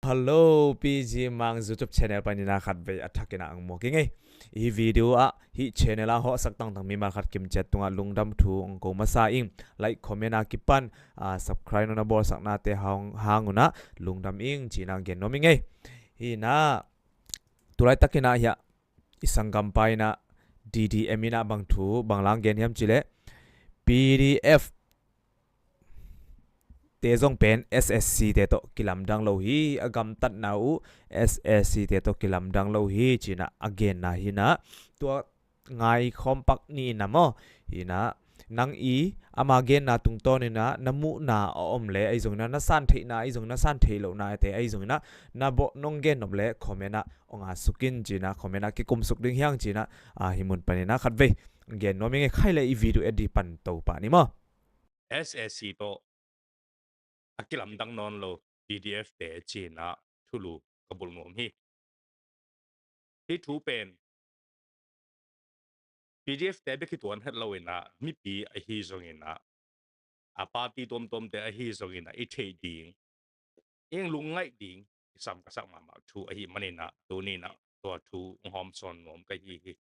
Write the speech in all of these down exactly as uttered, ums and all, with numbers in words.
Hello, P G Mang YouTube channel panin a khatvei a thakin a ang muak ing ei. Hih video ah hih channel ah hawhsak tangtang mimal khat kimciat tungah lungdam thu ang ko masa ing. Like, comment a kipan, ah, subscribe nong na bawlsaknate hang, hang un ah lungdam ing ci-in a gen nuam ing ei. Hi-in ah, tu laitakin ah hiah i sanggampa in ah, D D M in ah bang thu, bang la ang gen hiam cih leh, P D F te zong pen S S C te tawh kilamdang lo hi, a gamtatna uh S S C te tawh kilamdang lo hi ci-in ah a genna hi-in ah, tua ngaikhawm pak ni in ah maw, hi-in ah, nang i ama genna tungtawnin ah na muhna a om leh, ahi zongin ah na san theihna, ahi zongin ah na san theih lohnate, ahi zongin ah na bawh nong gen nop leh comment ah hong a suk in ci-in ah, comment ah kikum suk ding hi hang ci-in ah, ah, hih mun panin ah khatvei gen nuam ing ei. Khai leh i video et ding pan to pah ni maw. S S C tawh a kilamdang nawn lo P D F te ci-in ah thulu ka bulh nuam hi. Hih thu pen P D F te bek hi tuan het lo in ah, mipi ahi zongin ah, a party tuamtuamte ahi zongin ah i theih ding, i lungngaih ding kisam ka sak mahmah thu ahih manin ah, tuni-in ah tua thu hong hawmsawn nuam ka hi hi.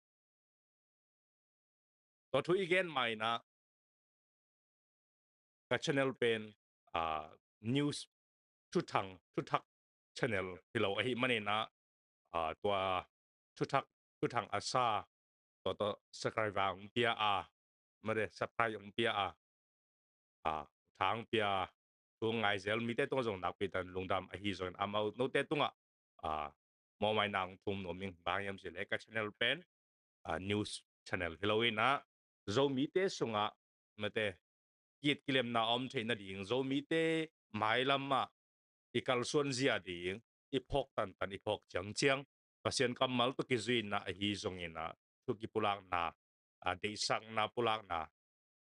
Tua thu i gen ma-in ah, ka channel pen, ah, news thuthang, thuthak channel hi lo ahih manin ah, ah, tua thuthak, thuthang a sa, tua tawh subscribe hong pia a, mate, subscribe hong pia a, ah, thang pia, thu ngai zel mite tungah zong nakpi takin lungdam, ahi zongin amau note tungah, ah, mawhmaina hong thum nuam ing. Bang hiam cih leh ka channel pen, ah, news channel hi lo in ah, Zomite sungah, mate, ki-it kilemna a om theih nading, Zomite mailam ah i kalsuan zia ding, i phawk tantan, i phawk ciangciang, Pasian kammal tawh kizui in ah, ahi zongin ah thu kipulakna, ah, deihsakna pulakna,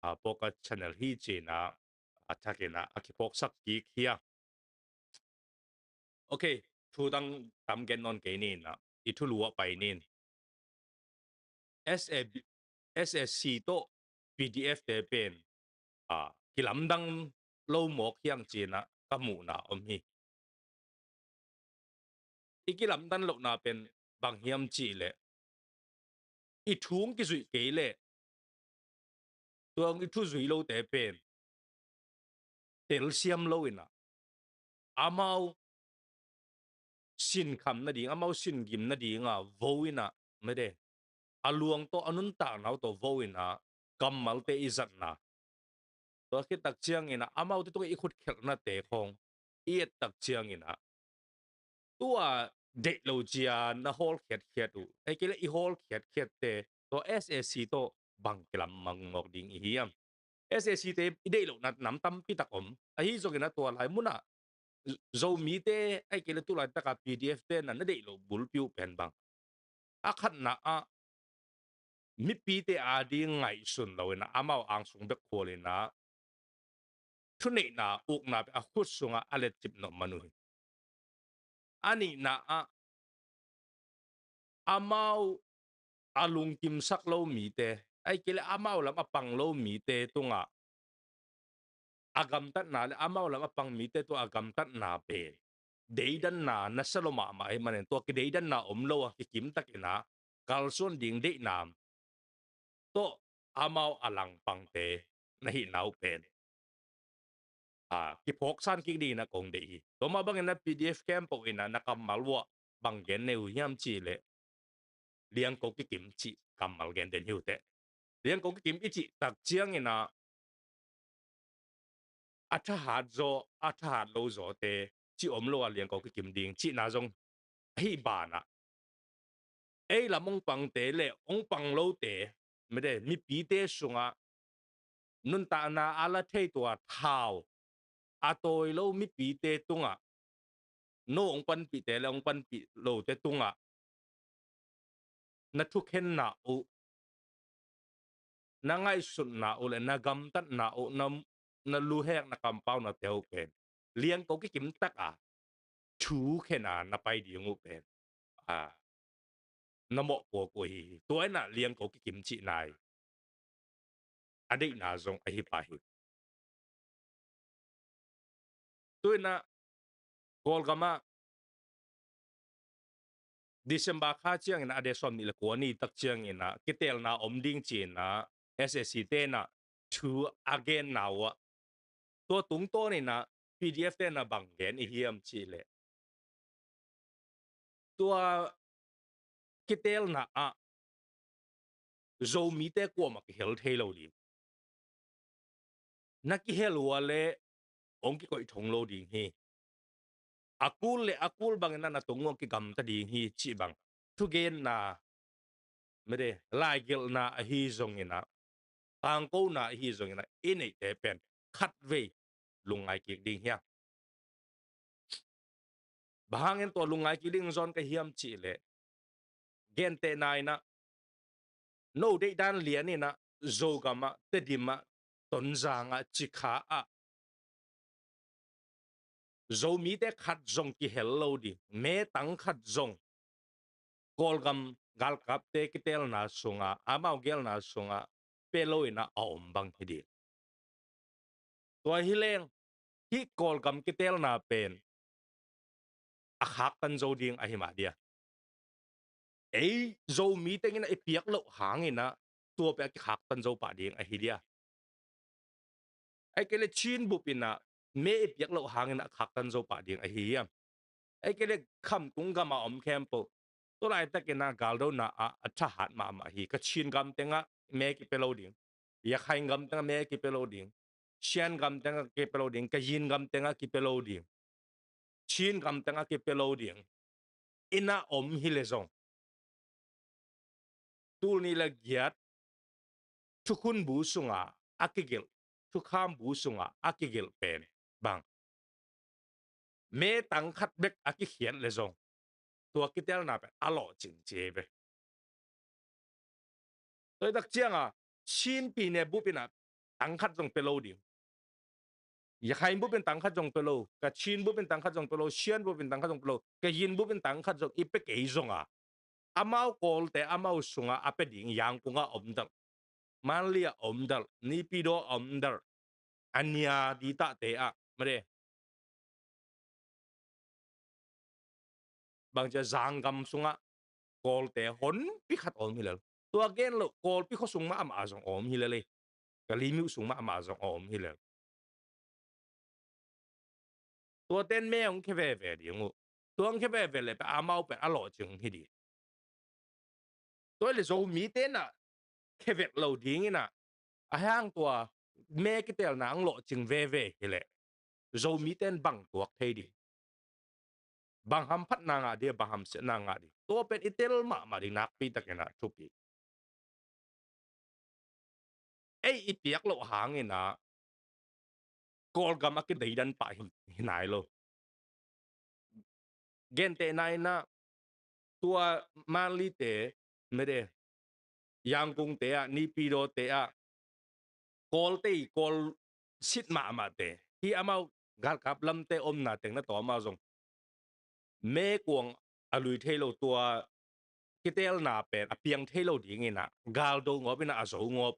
ah, pawlkhat channel hi ci-in ah, a thakin ah a kiphawksak kik hi a. Ok, thu dang tam gen nawn kei ni in ah, i thulu ah pai ni in. S A B, S S C tawh P D F te pen, ah, kilamdang lo mawk hi hang ci-in ah ka muhna om hi. I kilamdan lohna pen bang hiam cih leh, i thu hong kizuih kei leh, tua hong i thu zui lote pen telsiam lo in ah, amau sinkham nading, amau singim nading a vo in ah, mate, a luang tawh, a nuntakna uh tawh vo in ah kammalte i zatna, tua khit tak ciangin ah amaute tungah i khutkhelhnate khawng i et tak ciangin ah, tua deih lo ci-a na hawl khiatkhiat uh, ahih kei leh i hawl khiatkhiatte, tua S A C tawh bang kilamdang mawk ding i hiam? S A C te i deih lohna nam tampi tak om. Ahi zongin ah tua lai munah Zomite, ahih kei leh tu laitak a P D F te na, na deih loh bulpi uh pen bang? A khatna ah, mipite ading ngaihsun lo in ah, amau angsung bek khual in ah, thuneihna ukna pen a khut sungah a letcip nop man uh hi. A nihna ah, amau a lungkimsak lo mite, ahih kei leh amau lam a pang lo mite tungah a gamtatna leh amau lam a pang mite tungah a gamtatna pen deidanna nasa lua mahmah ahih manin, tua kideidanna om lo a kikim takin ah kalsuan ding deihna tawh amau a langpangte na hihna uh pen, a, kiphawksan kik dingin ah kong deih hi. Tua mah bangin ah P D F khempeuh in ah na kammal uh ah bang gen nei uh hiam cih leh, liangko kikim cih kammal gen den hi uh teh. Liangko kikim i cih tak ciangin ah, a thahat zaw, a thahat lo zawte cih om lo a, liangko kikim ding cihna zong ahi banah, ei lam hong pangte leh hong pang lote, mate, mipite sungah nuntakna a la thei, tua thau a tawi lo mipite tungah, no hong panpihte leh hong panpih lote tungah na thukhenna uh, na ngaihsutna uh leh na gamtatna uh, na, na luhek, na kampaunate uh pen liangko kikim tak a thukhen a na pai ding uh pen, a, na mawhpuak uh ahi hi. Tua in ah liangko kikim cihna hi. A deihna zong ahi pah hi. Tu in ah Kawlgam ah December kha ciangin ah, a date sawm nih le kua ni tak ciangin ah kitelna om ding ci-in ah S A C te in ah thu a genna uh ah, tua tungtawn in ah P D F te in ah bang gen i hiam cih leh, tua kitelna ah Zomite kuamah kihel thei lo ding. Na kihel uh leh hong kikoih thong lo ding hi. A kul le a kul bangin ah na tung uh kigamta ding hi cih bang thugenna, mede, laigelhna ahi zongin ah, tangkona ahi zongin ah i neihte pen khatvei lungngai kik ding hi a. Bang hangin tua lungngai kik ding zawn ka hiam cih leh, gentehna in ah, no deihdan lian in ah Zogam ah, Tedim ah, Tonzang ah, Cikha ah Zomite khat zong kihel lo ding, metang khat zong Kawlgam galkapte kitelna sungah, amau gelna sungah pia lo in ah a om bang hi ding. Tua hi leng, hih Kawlgam kitelna pen a khaktan zo ding ahi mah dia. Ei Zomi tengin ah i piak loh hangin ah tua pen a kikhaktan zo pah ding ahi dia. Ahih kei leh Chin bup in ah me i piak loh hangin ah khaktan zo pah ding ahi hiam? Ahih kei leh khamtung gam a om khempeuh, tua laitakin ah galdona ah a thahat mahmah hi. Kachin gam tengah me kipia lo ding, Yakhain gam tengah me kipia lo ding, Shan gam tengah kipia lo ding, Kayin gam tengah kipia lo ding, Chin gam tengah kipia lo ding in ah om hi leh zong, tul nih le giat thukhun bu sungah a kigelh, thukham bu sungah a kigelh pen bang, metang khat bek a kikhiat leh zong, tua kitelna pen a lawhcing ci hi ve. Tua hi tak ciangah Chin pyine bup in ah tang khat zong pia lo ding, Yakhain bup in tang khat zong pia lo, Kachin bup in tang khat zong pia lo, Shan bup in tang khat zong pia lo, Kayin bup in tang khat zong i pia kei zongah, amau Kawlte amau sungah a pia ding, Yangkung ah om dalh, Mandalay ah om dalh, Naypyidaw ah om dalh, a nia ditahte ah, mede, bangci a, Zanggam sungah Kawlte honpi khat a om hi lel. Tua gen loh, Kawlpi khua sung mahmah zong a om hi lel ei. Kalaymyo sung mahmah zong a om hi lel. Tuate in me hong khia veve ding uh. Tua hong khia veve leh pen amau pen a lawhcing hi ding. Tua hi leh Zomite in ah khia vet lo ding in ah, a hang tua me kitelna hong lawhcing veve hi leh Zomite in bang tuak thei ding? Bang hamphatna ngah ding, bang hamsiatna ngah ding? Tua pen i tel mahmah ding nakpi takin ah thupi. Ei i piak loh hangin ah Kawlgam a kideidan pah hi, hi nai lo. Gentehna in ah tua Manlite, mede, Yangkungte ah, Naypyidawte ah Kawlte, Kawl sit mahmahte, hih amau galkap lamte omna teng na tawm a zong, mekuang a lui thei lo, tua kitelna pen a piang thei lo ding in ah, galdo ngawp in ah, a zo ngawp.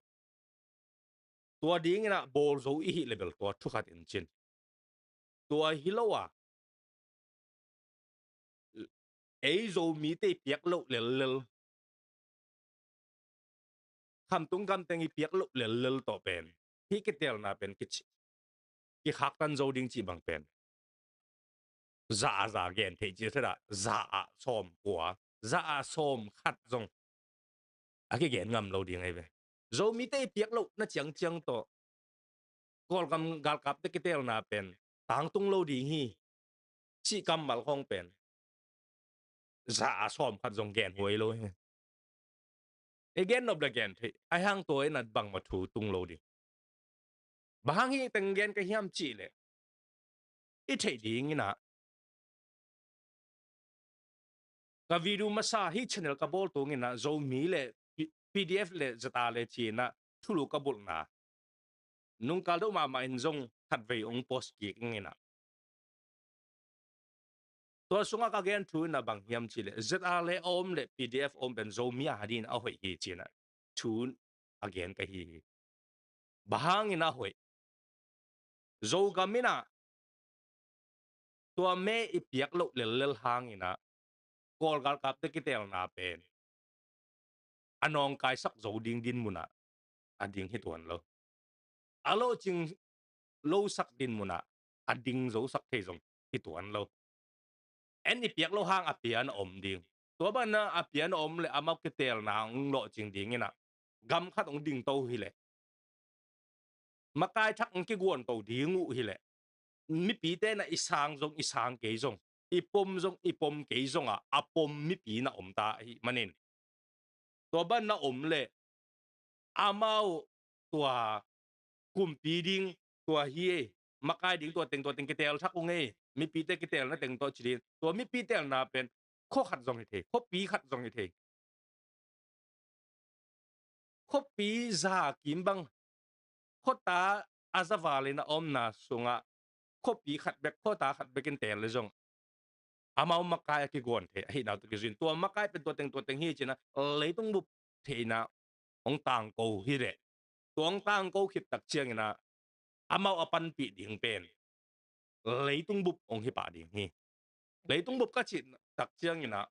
Tua ding in ah bawl zo i hih leh bel tua thu khat in cin. Tua hi lo a, ei Zomite i piak loh lellel, khamtung gam teng i piak loh lellel tawh pen hih kitelna pen kici, kikhaktan zo ding cih bang pen za ah za gen theih ci, tua za ah sawm kua, za ah sawm khat zong a kigen ngam lo ding ahi ve. Zomite i piak lohna ciangciang tawh Kawlgam galkapte kitelna pen tangtung lo ding hi cih kammal khawng pen za ah sawm khat zong gen huai lo hi. I gen nop leh gen theih, a hang tua in ah bangmah thu tung lo ding. Bang hang hih teng gen ka hiam cih leh, i theih ding in ah, ka video masa, hih channel ka bawl tung in ah, Zomi le P-, P D F le Z R le ci in ah thulu ka bulhna, nungkal deuh mahmah in zong khatvei hong post kik ing in ah. Tua sungah ka gen thu in ah bang hiam cih leh, Z R le a om le P D F a om pen Zomi a ding in a hoih hi ci in ah thu a gen ka hi hi. Bang hang in a hoih? Zogam in ah tua me i piak loh lellel hang in ah Kawl galkapte kitelna pen a nawngkaisak zo ding dinmun ah a ding hi tuan lo. A lawhcing losak dinmun ah a ding zosak thei zong hi tuan lo. En i piak lo hang a pian a om ding. Tua banah a pian a om le amau kitelna hong lawhcing ding in ah gam khat hong dingto hi leh, makai thak hong kiguanto ding uh hi leh, mipite na i sang zong i sang kei zong, i pom zong i pom kei zongah a pom mipi na om ta ahih manin, tua ban na om leh amau tua kumpi ding tua hi ei, makai ding tua teng tua teng kitel thak ung ei, mipite kitelna teng tua ci ding. Tua mipi telna pen khua khat zong hi thei, khuapi khat zong hi thei. Khuapi za kim bang, khuata a za val in a omna sungah khuapi khat bek, khuata khat bek in tel le zong amau makai a kiguan thei ahihna tawh kizuin, tua makai pen tua teng tua teng hi ci-in ah leitung bup theihna hong tangko hi leh, tua hong tangko khit tak ciangin ah amau a panpih ding pen leitung bup hong hi pah ding hi. Leitung bup ka cih tak ciangin ah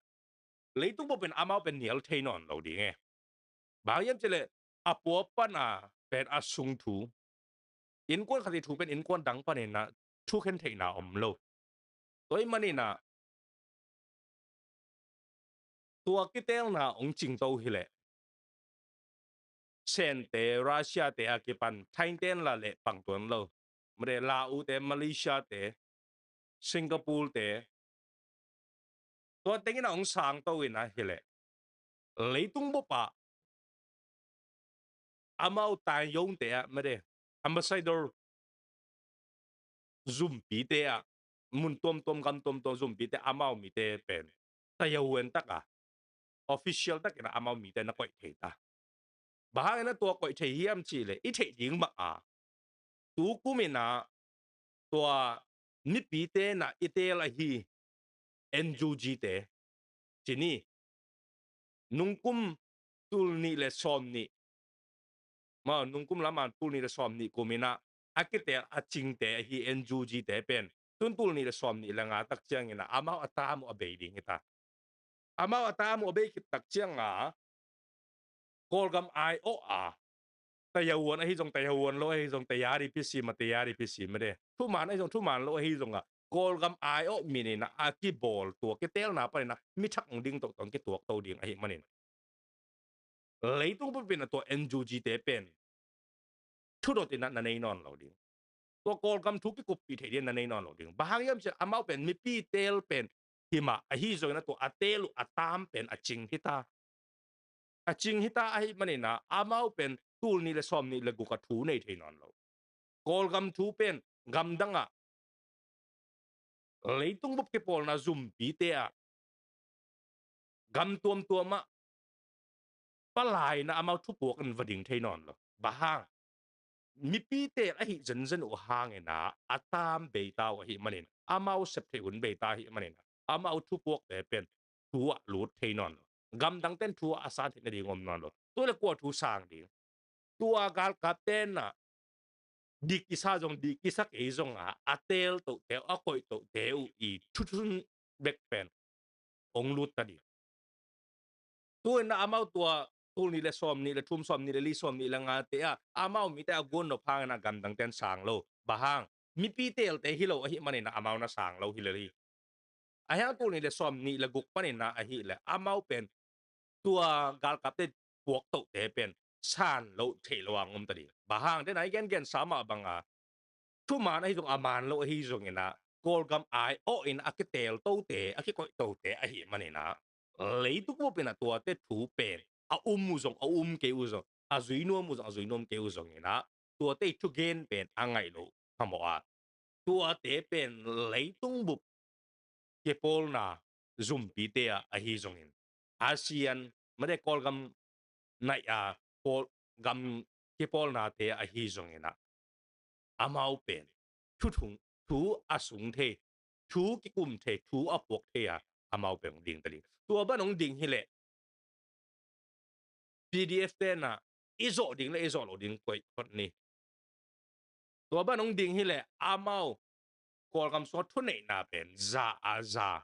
leitung bup in amau pen nial thei nawn lo ding e. Bang hiam cih leh a pua pan a pen a sung thu, innkuan khat i thu pen innkuan dang panin ah thukhen theihna om lo. Tua ahih manin ah tua kitelna hong cingto hi leh, Sente, Russia te a kipan Thai ten la leh pang tuan lo. Made, Laos te, Malaysia te, Singapore te, tua teng in ah hong sangto in ah hi leh, leitung bup ah amau taiyong te ah, made, ambassador zumpite ah, mun tuamtuam gam tuamtuam zumpite amau mite pen taiyong tak a, official tak in ah amau mite na koih thei ta. Bang hang in ah tua koih thei hiam cih leh, i theih ding mah a, tu kum in ah tua mipite na i tel ahi N U G te ci ni, nungkum tul nih le sawm nih, ma, nungkum lam an tul nih le sawm nih kum in ah a kitel a cingte ahi N U G te pen tun tul nih le sawm nih le nga tak ciangin ah amau a tam uh a bei ding hi ta. Amau a tam uh a bei khit tak ciangin ah Kawlgam ai-awh a, taiyong ahi zong, taiyong lo ahi zong, tayari pisi ma, tayari pisi made, thuman ahi zong, thuman lo ahi zongah Kawlgam ai-awh mi in ah a kibawl tua kitelna panin ah mi thak hong dingto, tua hong kituakto ding ahih manin leitung bup in ah tua N U G te pen thudot in ah na nei nawn lo ding. Tua Kawlgam thu kikuppih theih ding na nei nawn lo ding. Bang hang hiam cih leh amau pen mipi tel pen hi mah ahi zongin ah tua a tel uh a tam pen a cing hi ta. A cing hi ta ahih manin ah amau pen tul nih le sawm nih le guk a thu nei thei nawn lo. Kawlgam thu pen gamdang ah leitung bup kipawlna zumpite ah gam tuamtuam ah palai in ah amau thupuak in va ding thei nawn lo. Bang hang, mipi tel ahi zenzen uh hangin ah a tam bei ta uh ahih manin, amau sep theih hun bei ta ahih manin ah amau thupuakte pen thu ah lut thei nawn lo. Gamdang ten thu ah a san theih nading om nawn lo. Tua le kua thu sang ding? Tua galkap ten ah dik kisa zong, dik kisa kei zongah a teltohte uh, a koihtohte uh i thuthun bek pen hong lut ta ding. Tu in ah amau tua tul nih le sawm nih le thum, sawm nih le li, sawm nih le ngate ah amau mite a guan nop hangin ah gamdang ten sang lo. Bang hang, mipi telte hi lo ahih manin ah amau na sang lo hi lel hi. Ahi hang tul nih le sawm nih le guk panin ah ahih leh amau pen tua galkapte puaktohte pen san loh theih lo a hong om ta ding. Bang hang, den a i gengen sa mah bang a, thuman ahi zong, a man lo ahi zongin ah Kawlgam ai-awh in a kiteltote, a kikoihtote ahih manin ah leitung bup in ah tuate thu pen a um uh zong, a um kei uh zong, a zui nuam uh zong, a zui nuam kei uh zongin ah tuate i thugen pen a ngaih loh phamawh a, tuate pen leitung bup kipawlna zumpite ah ahi zongin, ASEAN made, Kawlgam naih a, Kawl gam kipawlnate ah ahi zongin ah amau pen thu thung, thu a sung thei, thu kikum thei, thu a puak thei a amau pen hong ding ta ding. Tua ban hong ding hi leh PDF ten ah i zawh ding le i zawh loh ding koih phot ni. Tua ban hong ding hi leh amau Kawlgam sungah thuneihna pen za a za,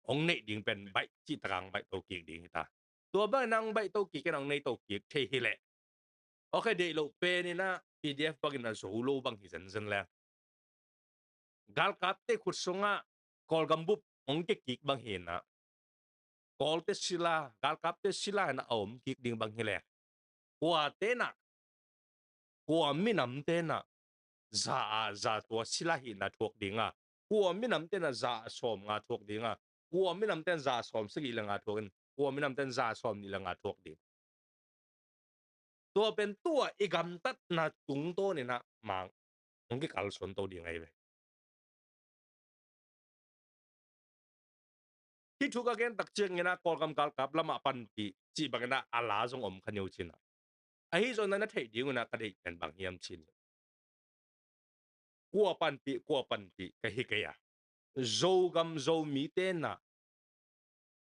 hong neih ding pen baih cih tak a hong baih to kik ding hi ta. Tua bangin hong baih to kik in hong nei to kik thei hi leh, okay, deih loh pen in ah P D F bangin a zo lo bang hi zenzen leng, galkapte khut sungah Kawlgam bup hong kikik bang hi in ah, Kawlte sila, galkapte sila in ah a om kik ding bang hi leh, kuate in ah, kua minamte in ah za ah za tua sila hihna thuak ding a, kua minamte in ah za ah sawmnga thuak ding a, kua minamte in ah za ah sawmsagih le nga thuak in, kua minamte in ah za ah sawmnih le nga thuak ding. Tua pen tua i gamtatna tungtawn in ah mang hong kikalsuan to ding ahi ve. Hih thu ka gen tak ciangin ah Kawlgam galkap lamah panpih cih bangin ah a la zong om kha ni uh cin ah. Ahi zongin ah na theih ding un ah ka deih pen bang hiam cih leh, kua panpih, kua panpih ka hi kei a, Zogam Zomite in ah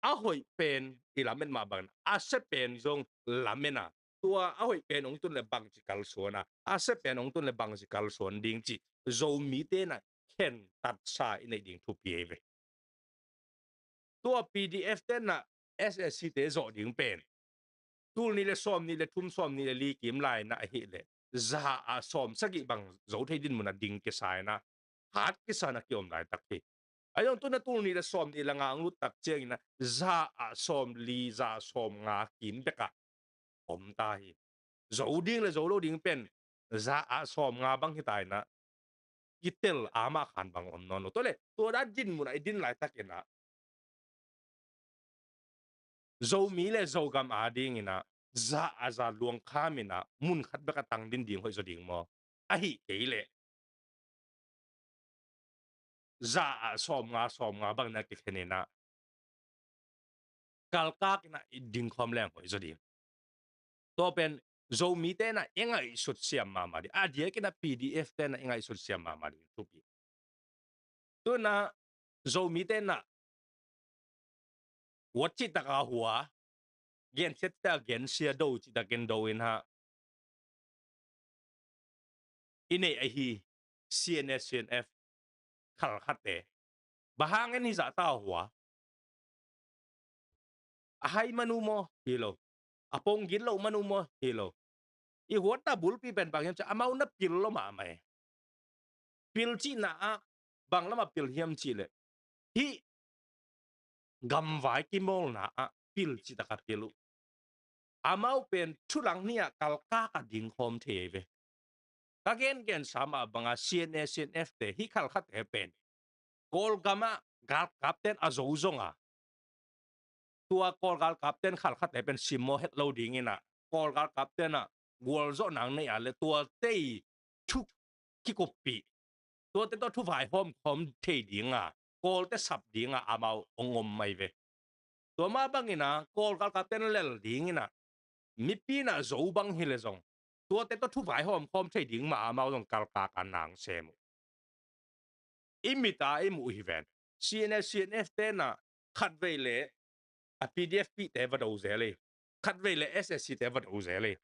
a hoih pen i lamen mah bangin a sia pen zong lamen a, tua a hoih pen hong tun leh bangci kalsuan a, a sia pen hong tun leh bangci kalsuan ding cih Zomite in ah khentatsa i neih ding thupi ahi ve. Tua P D F te in ah S A C te zawh ding pen tul nih le sawmnih le thum, sawmnih le li kim lai in ah ahih leh za ah sawmsagih bang zo thei dinmun ah ding kisa in ah hat kisa in ah kiom laitak hi. Ahi zong tu in ah tul nih le sawmnih le nga hong lut tak ciangin ah za ah sawmli, za ah sawmnga kim bek ah om ta hi. Zo ding le zo lo ding pen za ah sawmnga bang hi ta in ah kitel a mah khan bang om nawn lo. Tua leh tua dan dinmun ah i din laitakin ah Zomi le Zogam adingin ah za ah za luangkham in ah mun khat bek ah tang din ding hoih zaw ding maw? Ahih kei leh za ah sawmnga, sawmnga bang in ah kikhen in ah kalkak in ah i dingkhawm leng hoih zaw ding. Tua pen Zomite in ah i ngaihsut siam mahmah ding, a diakin ah P D F te in ah i ngaihsut siam mahmah ding thupi. Tu in ah Zomite in ah huat cihtak a hua, gensia cihtak a gensia, do cihtakin do in ah i neih ahi C N A, C N F khalkhatte, bang hangin hih zahta a hua? A hai man uh maw? Hi lo. A pong gin loh man uh maw? Hi lo. I huatna bulpi pen bang hiam cih leh amau na pil lo mahmah e. Pil cihna ah bang lamah pil hiam cih leh hih gamvai kimawlna ah pil cihtak a pil uh. Amau pen thulang nih ah kalkak ah dingkhawm thei ahi ve. Ka gengensa mah bangin C N A, C N F te, hih khalkhatte pen Kawlgam ah galkapten a zo zong a, tua Kawl galkapten khalkhatte pen simmawh het lo dingin ah, Kawl galkapten ah gualzawhna nei a leh tuate i thu kikuppih, tuate tawh thu vaihawm khawm thei ding a, Kawlte sap ding a amau hong om ahi ve. Tua mah bangin ah Kawl galkapten lel dingin ah, mipi in ah zo bang hi leh zong tuate tawh thu vaihawm khawm thei ding mah amau zong kalkak a na sem uh. I mit a i muh hi ven. C N A, C N F te in ah khatvei leh a P D F pihte va do zel hi. Khatvei leh S A C te va do zel hi.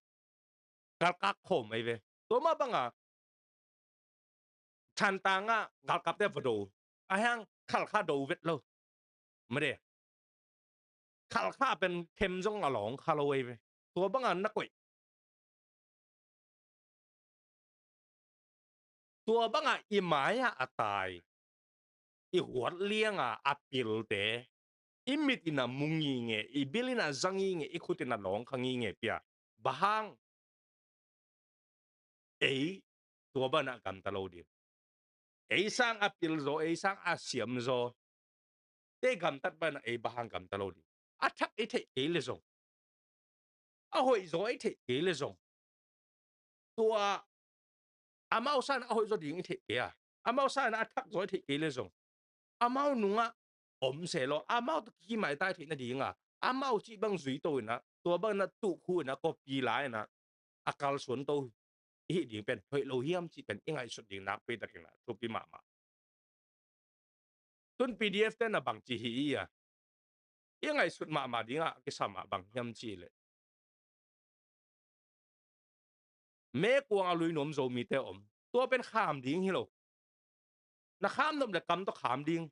Kalkak khawm ahi ve. Tua mah bangin Thantlang ah galkapte va do. Ahi hang Khalkha do vet lo. Made. Khalkha pen them zong a lawng kha lo ahi ve. Tua bangin na koih. Tua bangin i mai-ah a tai, i huat lianga a pilte, i mit in a mu nginge, i bil in a za nginge, i khut in a lawng kha nginge pia. Bang hang? Ei tua bangin a gamta lo ding. Ei sang a pil zaw, ei sang a siam zaw te gamtat bangin a ei bang hang gamta lo ding. A thak i theih kei leh zong, a hoih zaw i theih kei leh zong, tua amau sang a hoih zaw ding i theih kei a, amau sang a thak zaw i theih kei leh zong, amau nungah om se law, amau tawh kimaitai theih nadingin amau cih bang zui to in a, tua bangin a tuh khu in a, copy la in a, a kalsuan to i hih ding pen hoih lo hiam cih pen i ngaihsut ding nakpi takin a thupi mahmah. Tun P D F te in a bangci hi i a, i ngaihsut mahmah dingin a kisam a bang hiam cih leh, meikuang a lui nuam Zomite om, tua pen kham ding hi lo. Na kham nop leh kam tawh kham ding.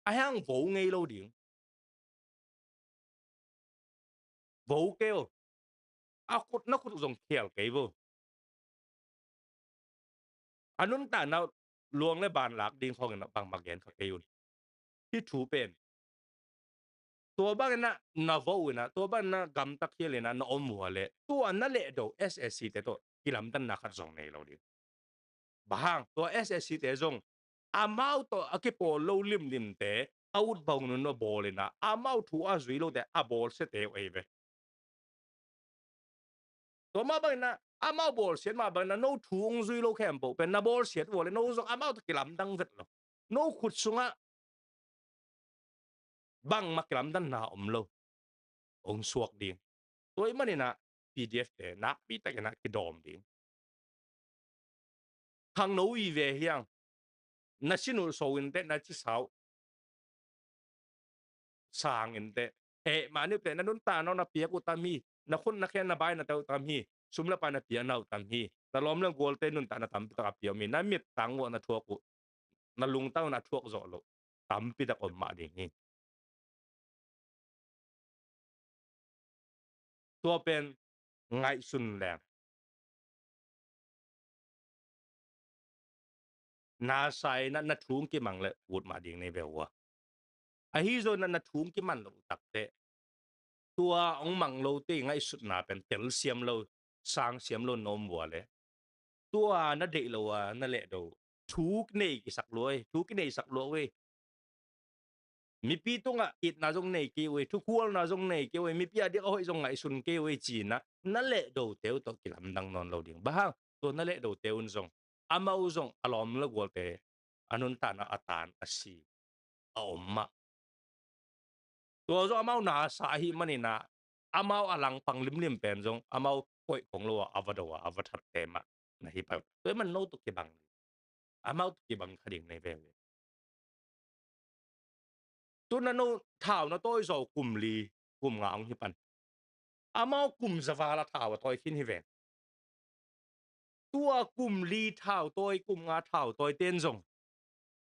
Ahi hang vo ngei lo ding. vo kei uh. A khut na khut zong khial kei vo. A nuntakna luang le ban lak ding khawngin ah bangmah gen kha kei un. Hih thu pen tua bangin ah na vo in ah, tua bangin ah gamta khial in ah na om uh a leh, tua na lehdo S A C te tawh kilamdanna khat zong nei lo ding. Bang hang, tua S A C te zong amau tawh a kipawl lo limlimte a ut bang nunung bawl in ah, amau thu a zui lote a bawlsiate uh ahi ve. Tua mah bangin ah amau bawlsiat mah bangin ah no thu hong zui lo khempeuh pen na bawlsiat uh a leh no zong amau tawh kilamdang vet lo. No khut sungah bangmah kilamdanna om lo. Hong suak ding. Tua ahih manin ah P D F te nakpi takin ah kidawm ding. Khangno vive hi hang. Na sin uh so inteh, na cisa uh sang inteh. Heh mah ni uh teh, na nuntakna uh na piak uh tam hi. Na khut na khe na bainate uh tam hi. Sum le pai na piakna uh tam hi. Na lawm le gualte nuntakna tampi tak a pia om hi. Na mittang uh na thuak uh, na lungtang uh na thuak zawh loh tampi tak om mah ding hi. Tua pen ngaihsun leng na sa in ah na thu hong kimang leh ut mah ding nei ve uh a. Ahi zongin ah na thu hong kimang loh takteh, tua hong mang lote ngaihsutna pen telsiam lo, sangsiam lo na om uh a leh, tua na deih lo a na lehdo thu kinei kisak lua hi, thu kineisak lua uh hi. Mipi tungah itna zong nei kei uh hi, thukhualna zong nei kei uh hi, mipi a dik a hoih zong ngaihsun kei uh hi ci-in ah na lehdote uh tawh kilamdang nawn lo ding. Bang hang, tua na lehdote un zong amau zong a lawm le gualte a nuntakna a tan a si a om mah. Tua zong amau na sa ahih manin ah amau a langpang limlim pen zong amau koih khong lo a, a va do a, a va thatte mah na hi pah. Tua ahih manin no tawh kibang, amau tawh kibang kha ding nei ve uh hi. Tu-in ah no thau na tawi zaw kum li kum nga hong hi pan. Amau kum za val a thau a tawi khin hi ve. Tua kum li thau tawi, kum nga thau tawite in zong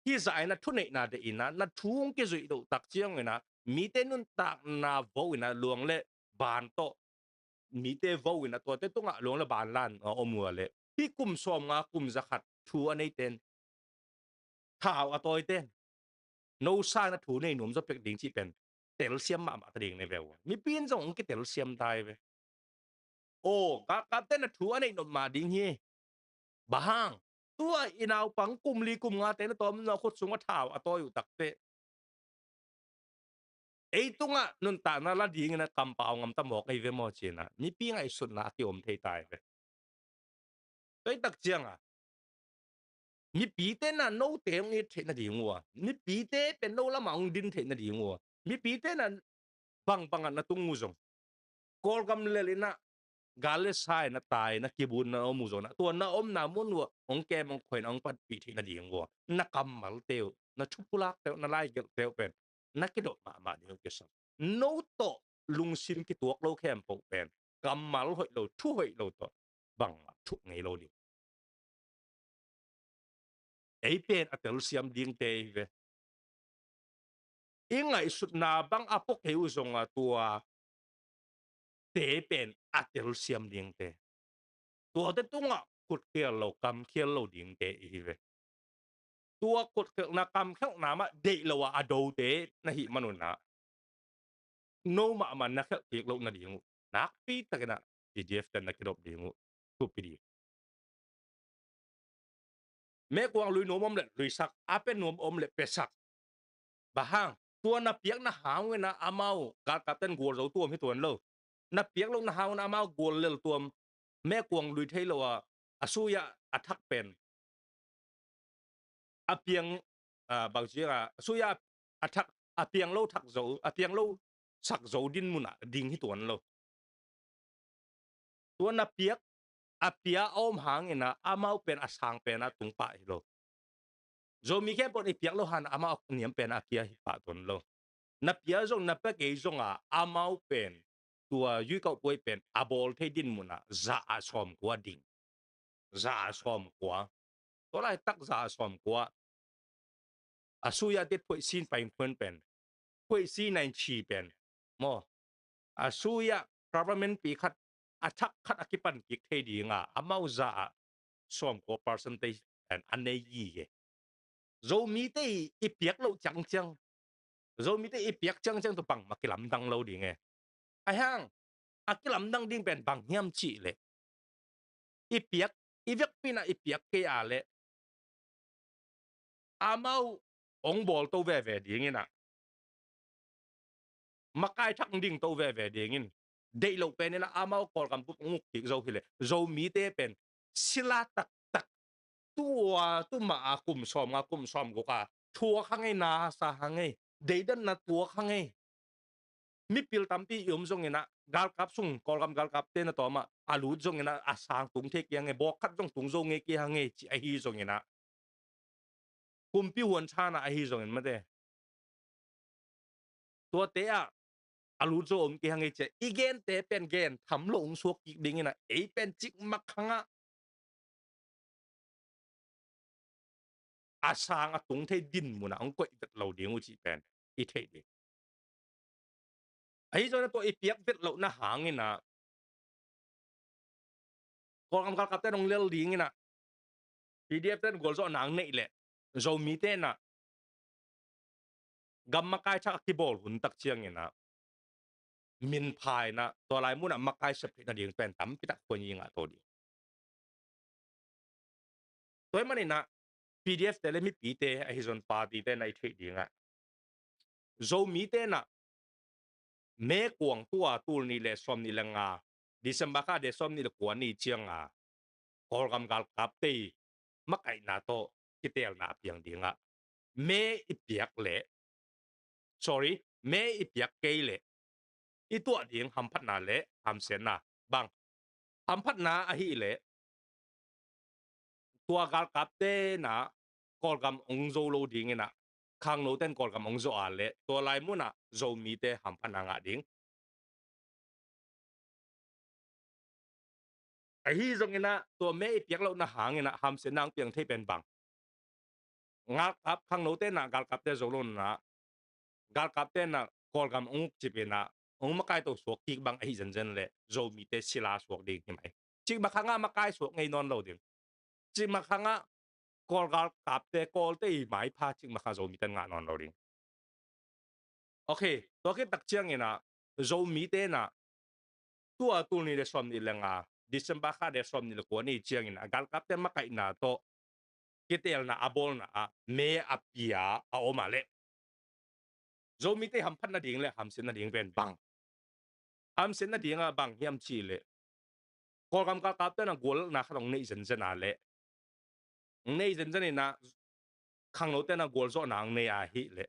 hih zah in ah thuneihna deih in ah na thu hong kizuih loh tak ciangin ah mite nuntakna vo in ah luang le ban tawh mite vo in ah tuate tungah luang le ban lan a om uh a leh, hih kum sawmnga, kum za khat thu a neite in, thau a tawite in no sang na thu nei nuam zaw pek ding cih pen telsiam mahmah ta ding nei ve uh a. Mipi in zong hong kitelsiam ta hi ve. Aw, galkapte na thu a neih nop mah ding hi. Bang hang, tua i naupang kum li kum ngate na tawm na khut sungah thau a tawi uh takteh, ei tungah nuntakna la dingin a kampau ngamta mawk ei ve maw ci-in ah mipi ngaihsutna a kiom thei ta hi ve. Tua hi tak ciangah mipite na note hong it theih nading uh a, mipite pen no lamah hong din theih nading uh a, mipite na bangbangah na tung uh zong, Kawlgam lel in ah gal le sa in a tai na kibun na om uh zong ah, tua na omna mun uh ah hong kem hong khuai na hong panpih theih nading uh a, na kammalte uh, na thupulakte uh, na laigelhte uh pen na kidot mahmah ding uh kisam. No tawh lungsim kituak lo khempeuh pen kammal hoih lo, thu hoih lo tawh bangmah thuk ngei lo ding. Ei pen a telsiam dingte hi ve. I ngaihsutna bang a pua kei uh zong a, tua te pen a telsiam dingte, tuate tungah kutkhial lo, kamkhial lo dingte i hi ve. Tua kutkhialhna, kamkhialhna mah deih lo a a dote na hih manun ah no mahmah na khialh kik loh nading uh nakpi takin ah P D F ten na kidop ding uh thupi ding. Mekuang lui nuam om le luisak, a pia nuam om le piasak. Bang hang, tua na piakna hang uh in ah amau galkapten gualzo tuam hi tuan lo. Na piak lohna hang uh in ah amau gual lel tuam, mekuang lui thei lo a, a suya a thak pen a piang, a, bang ci a, a suya a thak, a piang lo thak zo, a piang lo sak zo din munah ding hi tuan lo. Tua na piak, a pia a om hangin ah amau pen a sang pen a tung pah hi lo. Zomi khempeuh in i piak lo hang amau a niam pen a kia hi pah tuan lo. Na pia zong na pia kei zong a amau pen tua yuikauh puai pen a bawl thei din munah za a sawmkua ding. Za a sawmkua. Tua laitak za a sawmkua. A suya tit phuaih sin pain khuan pen, phuaih sin nain chi pen maw, a suya government pi khat a thak khat a kipan kik thei dinga amau za ah sawmkua percentage pen a nei gige. Zomite i piak loh ciangciang, Zomite i piak ciangciang tawh bangmah kilamdang lo ding e. Ahi hang a kilamdang ding pen bang hiam cih leh i piak, i vekpi in ah i piak kei a leh amau hong bawl to veve dingin ah, makai thak ding to veve dingin, deih loh pen in ah amau Kawlgam bup hong uk kik zo hi leh Zomite pen sila taktak, tua tumah a kum sawmnga kum sawmguk a thuak hang ei, na sa hang ei, deidanna tuak hang ei. Mipil tampi i om zongin ah galkap sung, Kawlgam galkapte na tawm ah a lut zongin ah a sang tung thei kei hang ei, bawk khat zong tung zo ngei kei hang ei, ci ahi zongin ah, kumpi huan than ah ahi zongin mate, tuate ah a lut zo om kei hang ei, ci a i gente pen gen tham lo hong suak kik dingin ah ei pen cikmak hang ah a sang a tung thei din mun ah hong koih vet lo ding uh cih pen i theih ding. Ahi zongin ah tua i piak vet lohna hangin ah Kawlgam galkapte in hong lel dingin ah, P D F te in gualzawhna hong neih leh Zomite in ah gam makai thak a kibawl hun tak ciangin ah minpha in ah tua lai mun ah makai sep theihna ding pen tampi tak khuan i ngah to ding. Tua ahih manin ah P D F te le mipite ahi zong party te na i theih dingah Zomite in ah May kuang tua tul nih le sawm nih le nga, December kha de sawm nih le kua ni cianga Kawlgam galkapte i makaihna tawh kiteelna a piang dingah May i piak leh, sorry, May i piak kei leh i tuah ding hamphatna le hamsiatna bang? Hamphatna ahih leh tua galkapte in ah Kawlgam hong zo lo dingin ah, khangnote in Kawlgam hong zo a leh tua lai mun ah Zomite hamphatna ngah ding. Ahi zongin ah tua May i piak lohna hangin ah hamsiatna hong piang thei pen bang? Galkap, khangnote in ah galkapte zo lo in ah galkapte in ah Kawlgam hong uk cip in ah hong makai to suak kik bang ahi zenzen leh Zomite sila suak ding hi mai. Cikmak hang ah makai suak ngei nawn lo ding. Cikmak hang ah Kawl galkapte, Kawlte i maipha cikmak hang ah Zomite in ngah nawn lo ding. Ok, tua khit tak ciangin ah Zomite in ah tua tul nih le sawm nih le nga, December kha de sawm nih le kua ni ciangin ah galkapte makaihna tawh kiteelna a bawlna ah May a pia a om a leh Zomite hamphatna ding le hamsiatna ding pen bang? Hamsiatna dingah bang hiam cih leh Kawlgam galkapte in ah gualna khat hong neih zenzen a leh, hong neih zenzen in ah khangnote in ah gualzawhna hong nei ahih leh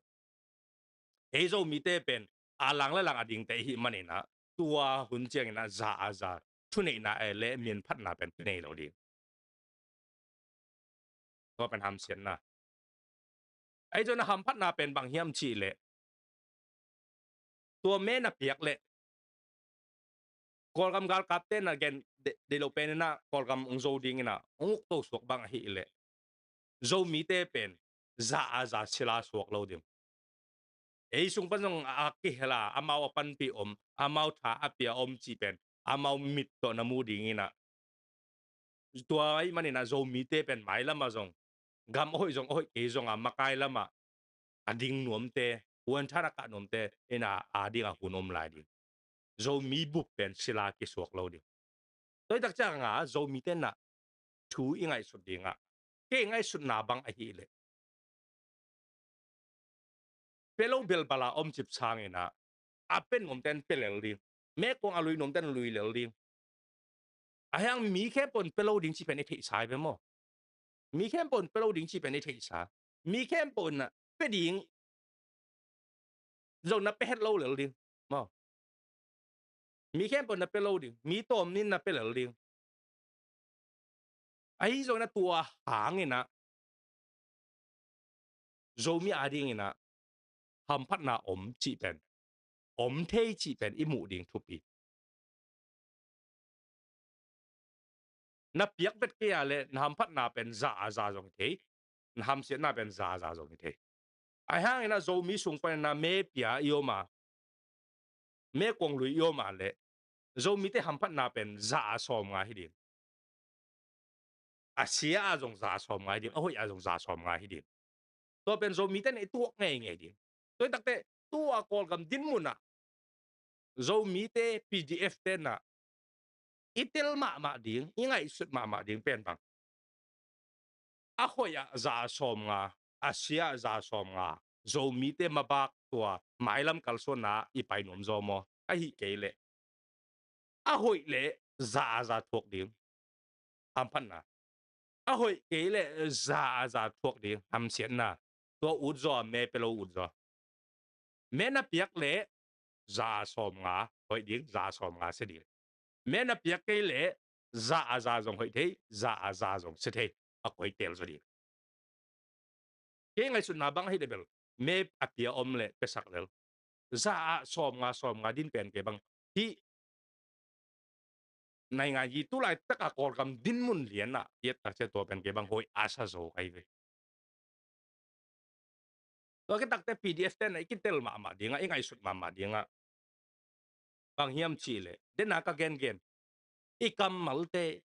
ei Zomite pen a lang le lang a dingte i hih manin ah tua hun ciangin ah za a za, thuneihna eh le minphatna pen nei lo ding. Tua pen hamsiatna. Ahi zongin ah hamphatna pen bang hiam cih leh tua May na piak leh Kawlgam galkapte in ah gen de, deih loh pen in ah Kawlgam hong zo dingin ah hong uk to suak bang ahih leh Zomite pen za a za sila suak lo ding. Ei sung pan zong a kihel a, amau a panpih om, amau tha a pia om cih pen amau mit tawh na mu dingin ah, tua ahih manin ah Zomite pen mailam ah zong, gam a hoih zong a hoih kei zong a makai lam ah a ding nuamte, huan than a kah nuamte in ah a ding ah hun om lai ding. Zomi bup pen sila kisuak lo ding. Tua hi tak ciangah Zomite in ah thu i ngaihsut dingah, kei ngaihsutna bang ahih leh pia lo belbal a om cip sangin ah a pia nuamte in pia lel ding, mekuang a lui nuamte in lui lel ding. Ahi hang mi khempeuh in pia lo ding cih pen i theihsa hi ve maw? Mi khempeuh in pia lo ding cih pen i theihsa. Mi khempeuh in ah pia ding zong na pia het lo lel ding maw? Mi khempeuh in na pia lo ding, mi tawm nin na pia lel ding. Ahi zongin ah tua hangin ah Zomi a dingin ah hamphatna om cih pen, om thei cih pen i muh ding thupi. Na piak vet kei a leh na hamphatna pen za a za zong hi thei, na hamsiatna pen za a za zong hi thei. Ahi hangin ah Zomi sung panin ah me pia i om a, mekuang lui i om a leh Zomite hamphatna pen za a sawmnga hi ding. A sia a zong za a sawmnga hi ding, a hoih a zong za a sawmnga hi ding. Tua pen Zomite na i tuak ngeingei ding. Tua hi takte tua Kawlgam dinmun ah Zomite P D F te na i tel mahmah ding, i ngaihsut mahmah ding pen bang, a hoih ah za a sawmnga, a sia ah za a sawmnga, Zomite mabak tua mailam kalsuanna i pai nuam zaw maw? Ahi kei leh a hoih leh za a za thuak ding, hamphatna. A hoih kei leh za a za thuak ding, hamsiatna. Tua ut zaw, me pia lo ut zaw. Me na piak leh za a sawmnga hoih ding, za a sawmnga sia ding. Me na piak kei leh za a za zong hoih thei, za a za zong sia thei. A koi tel zaw ding. Kei ngaihsutna bang ahi leh bel, me a pia om leh piasak lel, za a sawmnga, sawmnga din pen kei bang. Hih naingan yi tu laitak a Kawlgam dinmun lian ah i et tak ciang tua pen kei bang hoih a sa zo ahi ve. Tua khit takte P D F te na i kitel mahmah ding ah, i ngaihsut mahmah ding ah, bang hiam cih leh, den a ka gengen, i kammalte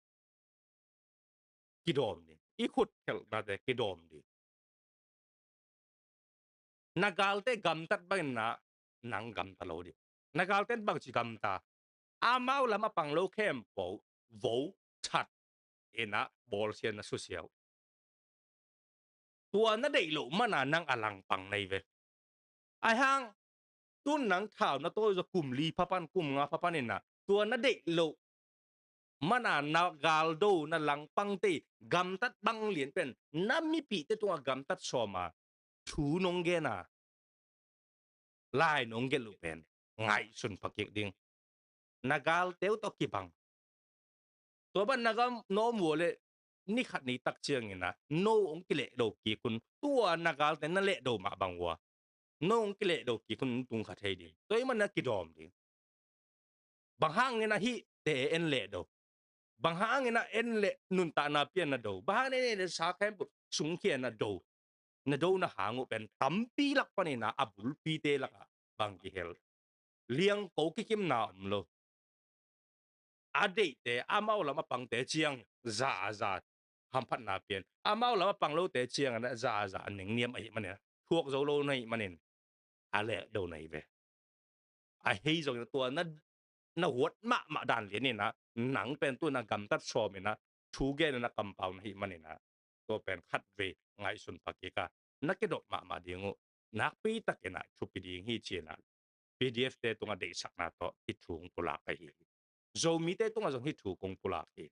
kidawm ding, i khutkhelhnate kidawm ding. Na galte gamtat bangin na nang gamta lo ding. Na galte in bangci gamta? Amau lam a pang lo khempeuh vo, that in ah bawlsia na susia uh. Tua na deih loh man a nang a langpang na hi ve. Ahi hang tun nang thau na tawi zaw kum li pha pan, kum nga pha pan in ah, tua na deih loh man a na galdo, na langpangte gamtat bang lian pen na mipihte tungah gamtat sawm a, thu nong gen a, lai nong gelh uh pen ngaihsun pha kik ding. Na galte uh tawh kibang. Tua bang na gam na om uh leh ni khat ni tak ciangin ah no hong kilehdo kik un. Tua na galte na lehdo mah bang uh a, no hong kilehdo kik un, tung kha thei ding. Tua ahih manin ah kidawm ding. Bang hangin ah hihte en lehdo? Bang hangin ah en leh nuntakna pia na do? Bang hangin ah en leh sa khempeuh sungkhia na do? Na do na hang uh pen tampi lak panin ah a bulpite lakah bang kihel, liangko kikimna om lo. A deihte, amau lam a pangte ciang za a za hamphatna pia in, amau lam a pang lote ciangin ah za a za a nengniam ahih manin ah, thuak zo lo na hih manin a lehdo na hi ve. Ahi zongin ah tua na, na huat mahmah dan lianin ah nang pen tu-in ah gamtat sawmin ah thu genin ah kampau na hih manin ah, tua pen khatvei ngaihsun pha kik a, na kidop mahmah ding uh. Nakpi takin ah thupi ding hi ci-in ah P D F te tungah deihsakna tawh hih thu kong pulak ahi hi. Zomite tungah zong hih thu kong pulak hi.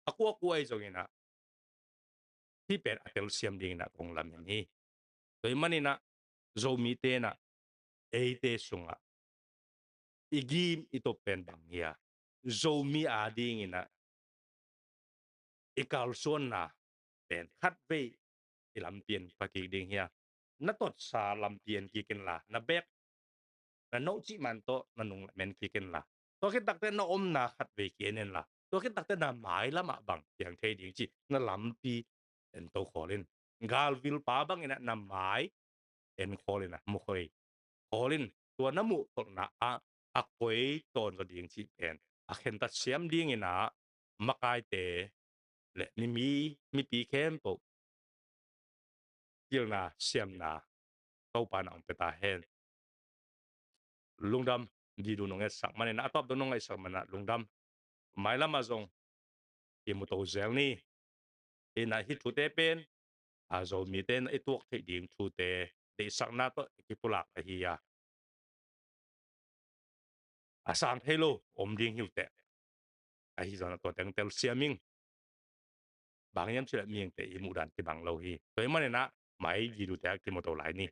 A kuakua ahi zongin ah hih pen a telsiam dingin ah kong lamen hi. Tua ahih manin ah Zomite in ah eite sungah i gim i top pen bang hi a, Zomi adingin ah i kalsuanna pen khatvei i lampi en pha kik ding hi a, na totsa lampi en kik inla, na bek, na note cih man tawh na nung lamen kik inla, tua khit takte na omna khatvei ki-en inla, tua khit takte na mailam ah bang piang thei ding cih na lampi en to khawl in. Galvilpa bangin ah na mai en khawl in ah, mukhoi khawl in. Tua na muh tolhna ah a koi tawn zaw ding cih pen a khentat siam dingin ah makaite le mimi, mipi khempeuh pilna siamna Topa in hong pia ta hen. Lungdam, video nong etsak manin ah, a tawp dong nong ngaihsak manin ah lungdam. Mailam ah zong kimu to zel ni. Hi-in ah hih thute pen a Zomite in ah i tuak theih ding thute deihsakna tawh i kipulak ahi a, a sang thei lo om ding hi uh teh. Ahi zongin ah tua teng telsiam ing. Bang hiam cih leh mihingte i muhdan kibang lo hi. Tua ahih manin ah mai video te ah kimu to lai ni.